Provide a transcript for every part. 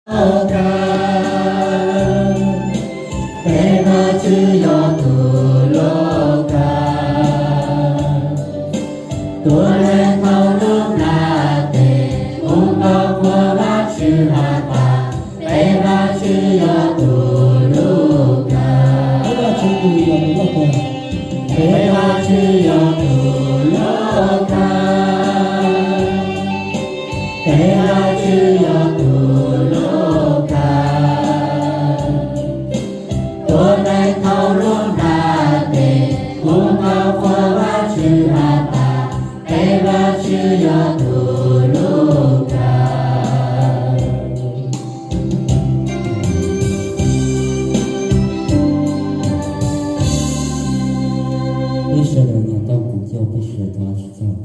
lub kawg, peb Vajtswv yog tus lub kawg. Tuab neeg thaum lub nra tes, kuv nkaus qhuas Vajtswv has tas, peb Vajtswv yog tus lub kawg. Peb Vajtswv tus yog tus lub kawg. Peb Vajtswv yog tus lub kawg. Peb Vajtswv yog tus lub kawg. Tuab neeg thaum lub nra tes, kuv nkaus qhuas Vajtswv has tas, peb Vajtswv yog tus lub kawg. Peb sawv daws nyob tau kuv coj peb sawv daws txog.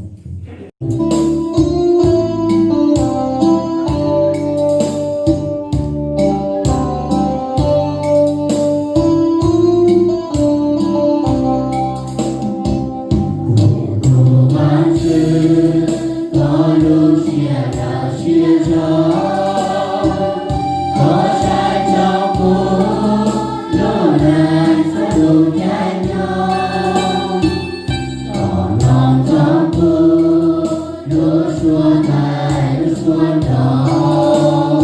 Kuv tus Vajtswv, koj lub siab loj siab zoo, koj saib txog kuv lub neej txhua lub caij nyoog. Koj mloog txog kuv lub suab tais lub suab nroo,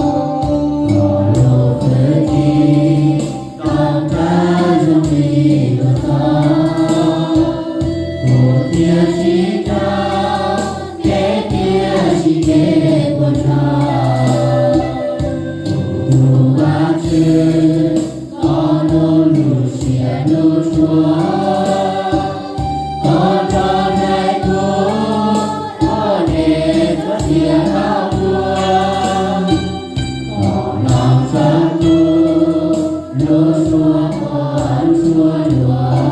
koj lub hwj chim zoo kawg zoo li koj txoj, kuv thiaj tsis rau kev tiam sis kev puas tsuaj. Kuv tus Vajtswv, koj lub lub siab lub tshua, koj nrog nraim kuv ua ke txhua tiam thaum tuaj. Koj mloog txog kuv lub suab quaj lub suab ruam,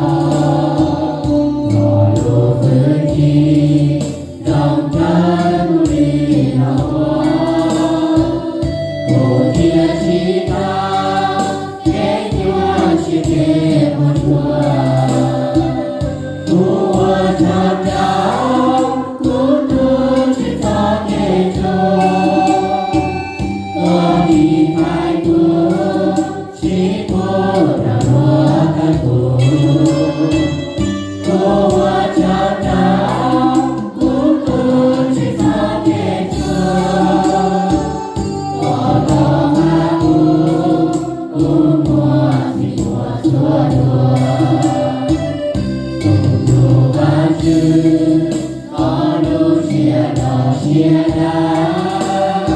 koj lub hwj chim zoo kawg kuv li los ua, kuv thiaj tsis tau kev nyuaj siab kev puas tsuaj. Kuv ua tsaug rau kuv tus Tswv txoj kev hlub, koj tiv thaiv kuv, tsis pub rov luag tawm kuv. Kuv ua tsaug rau kuv tus Tswv txoj kev hlub, koj tau qhia kuv, kuv muaj txim muaj txhua dua. Kuv tus Vajtswv, koj lub siab loj siab dav,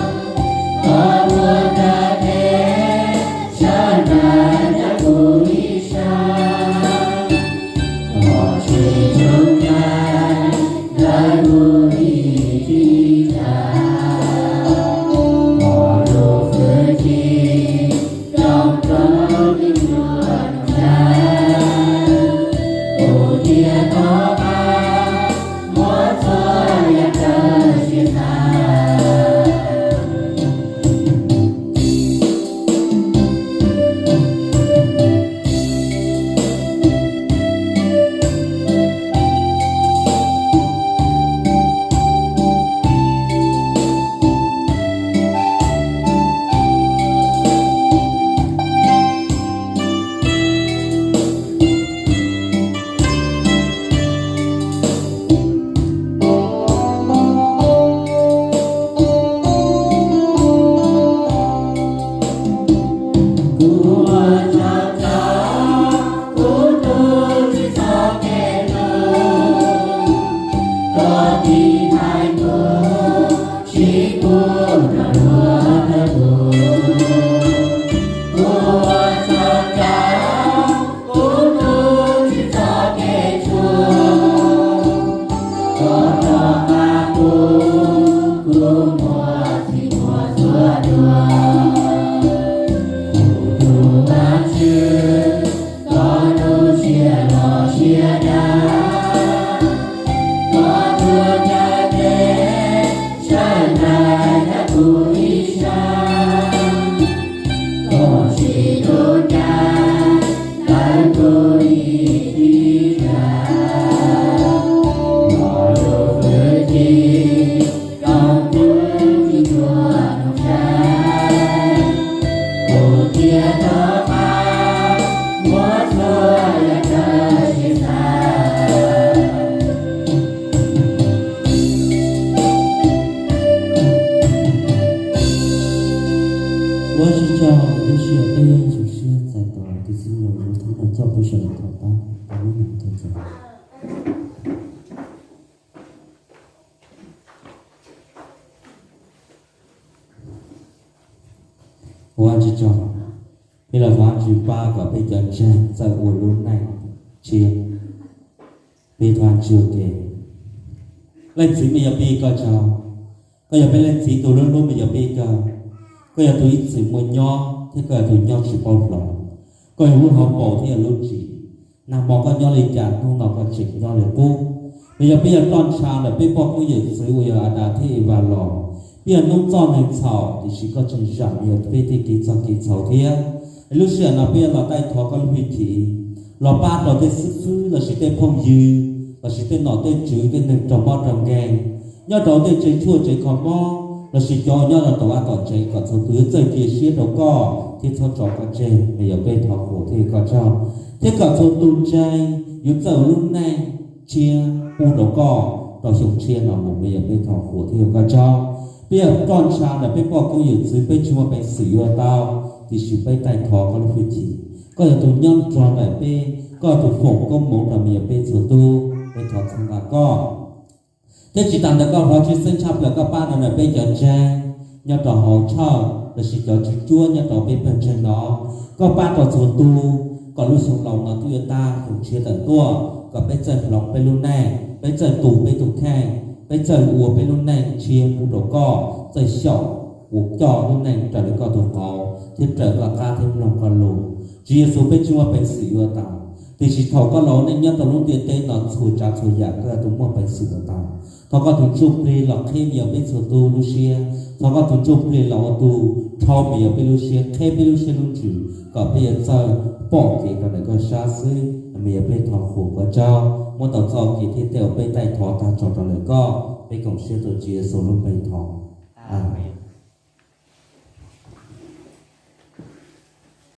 koj muab ntiaj teb sawv daws ntawm kuv ib sab, koj tsis ntshai ntawm kuv ib txhis tsav. Koj lub hwj chim zoo rau kuv ib txhis tsav, kuv thiaj tau qab muab txhua yam raws siab xav. Kuv ua tsaug rau kuv tus Tswv txoj kev hlub, koj tiv thaiv kuv, tsis pub rov luag tawm kuv. Kuv ua tsaug rau kuv tus Tswv txoj kev hlub, koj tau qhia kuv, kuv muaj txim muaj txhua dua. Kuv tus Vaj Ua tsaug lub sij hawm peb zoo siab txais tos tus txiv lus lub thab no coj peb sawv daws thov pab ua lub neej thov txais. Ua tsaug, peb los thov Vajtswv pab kom peb cov ntseeg txawj ua lub neej tshiab. Peb thov Vajtswv ua ke. Leej Txiv, mas yog peb ua koj tsaug. Koj yog peb Leej Txiv tus hlub hlub, mas yog peb ua koj. Koj yog tus ib txwm muaj nyob thiab koj yog tus nyob tsis paub hloov. Koj yog lub hauv paus thiab yog lub tsim. Nag hmo koj nyob li cas, hnub no koj tseem nyob li qub. Mas yog peb yog roj ntsha ntawm peb poj koob yawm txwv uas yog Adas thiab Evas los, peb yog noob txoj neeg txhaum, tiam sis koj tseem zam yog peb tej kev txoj kev txhaum thiab. Es lub sij hawm no peb yuav los taij thov koj lub hwj chim, los pab rau tej xib fwb lossis tej phooj ywg lossis tej nom tej tswv, tej neeg raug mob raug nkeeg nyob rau tej tsev tshuaj tsev kho mob lossis cov nyob rau tom vaj tom tsev, kom txhua tus yuav txawj cia siab rau koj thiab txhob tso koj tseg. Mas yog peb thov qhuas thiab ua koj tsaug, thiab kom txhua tus ntseeg yuav txawj ua lub neej tshiab pub rau koj rau xyoo tshiab no mus. Mas yog peb thov qhuas thiab ua koj tsaug. Peb yog roj ntsha ntawm peb poj koob yawm txwv, peb tsis muaj peev xwm yuav tau, tiam sis peb taij thov koj lub hwj chim. Koj yog tus nyob nrog ntawm peb, koj yog tus foom koob hmoov rau mas yog peb txhua tus, peb thov txhawb nqa koj. Thiab tsis tas ntawd, koj thov tshwj xeeb tshaj plaws koj pab rau ntawm peb cov ntseeg nyob rau hauv church lossis cov tswv cuab nyob rau peb pawg ntseeg no. Koj pab rau txhua tus kom lub xyoo laus no twb yuav tag, xyoo tshiab tawm tuaj, kom peb txawj hloov peb lub neej, peb txawj tu peb tus kheej, peb txawj ua peb lub neej tshiab pub rau koj, txawj xyaum ua coj lub neej raws li koj tus qauv thiab raws koj qab thiab mloog koj lus. Tswv Yexus, peb tsis muaj peev xwm yuav tau, tiam sis thaum koj los ua neej nyob rau lub ntiaj teb no, txhua tsav txhua yam koj yog tus muaj peev xwm yuav tau. Thov koj tus Ntsuj Plig los qhib mas yog peb txhua tus lub siab. Thov koj tus Ntsuj Plig los ua tus rhau mas yog peb lub siab, qhib peb lub siab lub ntsws, kom peb yuav txawj pom kev rau ntawm koj sab xwb. Mas yog peb thov qhuas koj tsaug, muab tau txoj kev thiab tej uas peb taij thov tag tso rau ntawm koj. Peb koom siab tuav Tswv Yexus lub npe thov, Amees.